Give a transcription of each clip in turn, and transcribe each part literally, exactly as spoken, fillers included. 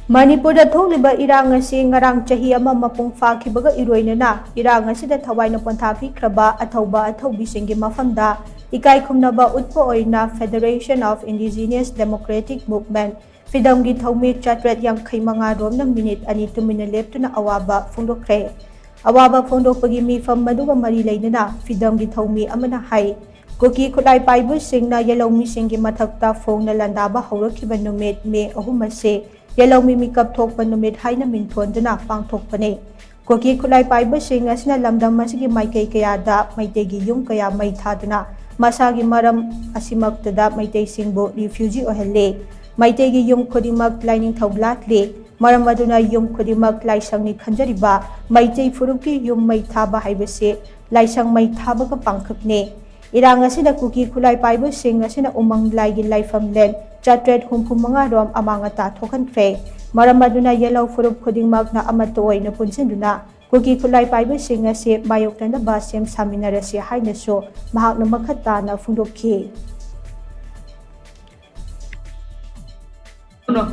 ꯃꯅꯤꯄꯨꯔꯗ ꯊꯣꯛꯂꯤꯕ ꯏꯔꯥꯡ ꯑꯁꯤ ꯉꯔꯥꯡ ꯆꯍꯤ ꯑꯃ ꯃꯄꯨꯡ ꯐꯥꯈꯤꯕꯒ ꯏꯔꯣꯏꯅꯅ ꯏꯔꯥꯡ ꯑꯁꯤꯗ ꯊꯋꯥꯏꯅ ꯄꯣꯟꯊꯥ ꯄꯤꯈ꯭ꯔꯕ ꯑꯊꯧꯕ ꯑꯊꯧꯕꯤꯁꯤꯡꯒꯤ ꯃꯐꯝꯗ ꯏꯀꯥꯏ ꯈꯨꯝꯅꯕ ꯎꯠꯄ ꯑꯣꯏꯅ Federation of Indigenous Democratic Movement, ꯐꯤꯗꯝꯒꯤ ꯊꯧꯃꯤ ꯆꯥꯇ꯭ꯔꯦꯠ ꯌꯥꯡꯈꯩ ꯃꯉꯥ ꯔꯣꯝꯅ ꯃꯤꯅꯤꯠ ꯑꯅꯤ ꯇꯨꯃꯤꯟꯅ ꯂꯦꯞꯇꯨꯅ ꯑꯋꯥꯕ ꯐꯣꯡꯗꯣꯛꯈ꯭ꯔꯦ꯫ ꯑꯋꯥꯕ ꯐꯣꯡꯗꯣꯛꯄꯒꯤ ꯃꯤꯐꯝ ꯃꯗꯨꯒ ꯃꯔꯤ ꯂꯩꯅꯅ ꯐꯤꯗꯝꯒꯤ ꯊꯧꯃꯤ ꯑꯃꯅ ꯍꯥꯏ, ꯀꯨꯀꯤ ꯈꯨꯠꯂꯥꯏ ꯄꯥꯏꯕꯁꯤꯡꯅ ꯌꯦꯜꯍꯧꯃꯤꯁꯤꯡꯒꯤ ꯃꯊꯛꯇ ꯐꯣꯡꯅ ꯂꯥꯟꯗꯥꯕ ꯍꯧꯔꯛꯈꯤꯕ ꯅꯨꯃꯤꯠ ꯃꯦ ꯑꯍꯨꯝ ꯑꯁꯤ ꯌꯦꯜꯍꯧꯃꯤ ꯃꯤꯀꯞ ꯊꯣꯛꯄ ꯅꯨꯃꯤꯠ ꯍꯥꯏꯅ ꯃꯤꯡꯊꯣꯟꯗꯨꯅ ꯄꯥꯡꯊꯣꯛꯄꯅꯤ꯫ ꯀꯨꯀꯤ ꯈꯨꯠꯂꯥꯏ ꯄꯥꯏꯕꯁꯤꯡ ꯑꯁꯤꯅ ꯂꯝꯗꯝ ꯑꯁꯤꯒꯤ ꯃꯥꯏꯀꯩ ꯀꯌꯥꯗ ꯃꯩꯇꯩꯒꯤ ꯌꯨꯝ ꯀꯌꯥ ꯃꯩ ꯊꯥꯗꯨꯅ ꯃꯁꯥꯒꯤ ꯃꯔꯝ ꯑꯁꯤꯃꯛꯇꯗ ꯃꯩꯇꯩꯁꯤꯡꯕꯨ refugee ꯑꯣꯏꯍꯜꯂꯤ꯫ ꯃꯩꯇꯩꯒꯤ ꯌꯨꯝ ꯈꯨꯗꯤꯡꯃꯛ ꯂꯥꯏꯅꯤꯡꯊꯧ ꯂꯥꯠꯂꯤ꯫ ꯃꯔꯝ ꯑꯗꯨꯅ ꯌꯨꯝ ꯈꯨꯗꯤꯡꯃꯛ ꯂꯥꯏꯁꯪꯅꯤ ꯈꯟꯖꯔꯤꯕ ꯃꯩꯇꯩ ꯐꯨꯔꯨꯞꯀꯤ ꯌꯨꯝ ꯃꯩ ꯊꯥꯕ ꯍꯥꯏꯕꯁꯤ ꯂꯥꯏꯁꯪ ꯃꯩ ꯊꯥꯕꯒ ꯄꯥꯡꯈꯛꯅꯤ꯫ ꯏꯔꯥꯡ ꯑꯁꯤꯗ ꯀꯨꯀꯤ ꯈꯨꯠꯂꯥꯏ ꯄꯥꯏꯕꯁꯤꯡ ꯑꯁꯤꯅ ꯎꯃꯪ ꯂꯥꯏꯒꯤ ꯂꯥꯏꯐꯝꯂꯦꯟ ꯆꯥꯇ꯭ꯔꯦꯠ ꯍꯨꯝꯐꯨ ꯃꯉꯥ ꯔꯣꯝ ꯑꯃꯥꯡ ꯑꯇꯥ ꯊꯣꯛꯍꯟꯈ꯭ꯔꯦ꯫ ꯃꯔꯝ ꯑꯗꯨꯅ ꯌꯦꯜꯍꯧ ꯐꯨꯔꯨꯞ ꯈꯨꯗꯤꯡꯃꯛꯅ ꯑꯃꯠꯇ ꯑꯣꯏꯅ ꯄꯨꯟꯁꯤꯟꯗꯨꯅ ꯀꯨꯀꯤ ꯈꯨꯠꯂꯥꯏ ꯄꯥꯏꯕꯁꯤꯡ ꯑꯁꯤ ꯃꯥꯌꯣꯛꯅꯅꯕ ꯁꯦꯝ ꯁꯥꯃꯤꯟꯅꯔꯁꯤ ꯍꯥꯏꯅꯁꯨ ꯃꯍꯥꯛꯅ ꯃꯈꯥ ꯇꯥꯅ ꯐꯣꯡꯗꯣꯛꯈꯤ꯫ ꯑꯗꯨꯅ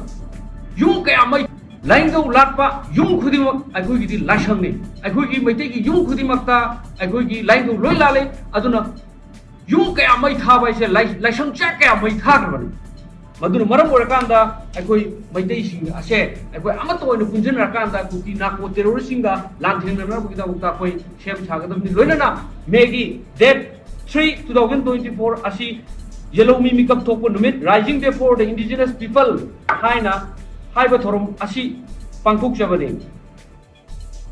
ꯌꯨꯝ ꯀꯌꯥ ꯃꯩ, ꯂꯥꯏꯅꯤꯡꯊꯧ ꯂꯥꯠꯄ ꯌꯨꯝ ꯈꯨꯗꯤꯡꯃꯛ ꯑꯩꯈꯣꯏꯒꯤꯗꯤ ꯂꯥꯏꯁꯪꯅꯤ꯫ ꯑꯩꯈꯣꯏꯒꯤ ꯃꯩꯇꯩꯒꯤ ꯌꯨꯝ ꯈꯨꯗꯤꯡꯃꯛꯇ ꯑꯩꯈꯣꯏꯒꯤ ꯂꯥꯏꯅꯤꯡꯊꯧ ꯂꯣꯏ ꯂꯥꯠꯂꯤ꯫ ꯑꯗꯨꯅ ꯌꯨꯝ ꯀꯌꯥ ꯃꯩ ꯊꯥꯕ ꯍꯥꯏꯁꯦ ꯂꯥꯏ-, ꯂꯥꯏꯁꯪ ꯆꯥꯛ ꯀꯌꯥ ꯃꯩ ꯊꯥꯈ꯭ꯔꯕꯅꯤ꯫ ꯃꯗꯨꯅ ꯃꯔꯝ ꯑꯣꯏꯔꯀꯥꯟꯗ ꯑꯩꯈꯣꯏ ꯃꯩꯇꯩꯁꯤꯡ ꯑꯁꯦ ꯑꯩꯈꯣꯏ ꯑꯃꯠꯇ ꯑꯣꯏꯅ ꯄꯨꯟꯁꯤꯟꯅꯔꯀꯥꯟꯗ ꯀꯨꯀꯤ ꯅꯥꯀꯣ terroristꯁꯤꯡꯒ ꯂꯥꯟꯊꯦꯡꯅꯅꯕꯒꯤꯗꯃꯛꯇ ꯑꯩꯈꯣꯏ ꯁꯦꯝ ꯁꯥꯒꯗꯕꯅꯤ꯫ ꯂꯣꯏꯅꯅ ꯃꯦꯒꯤ date three two thousand twenty four ꯑꯁꯤ ꯌꯦꯜꯍꯧꯃꯤ ꯃꯤꯀꯞ ꯊꯣꯛꯄ ꯅꯨꯃꯤꯠ, Rising Day for the Indigenous People ꯍꯥꯏꯅ ꯍꯥꯏꯕ ꯊꯧꯔꯝ ꯑꯁꯤ ꯄꯥꯡꯊꯣꯛꯆꯕꯅꯤ꯫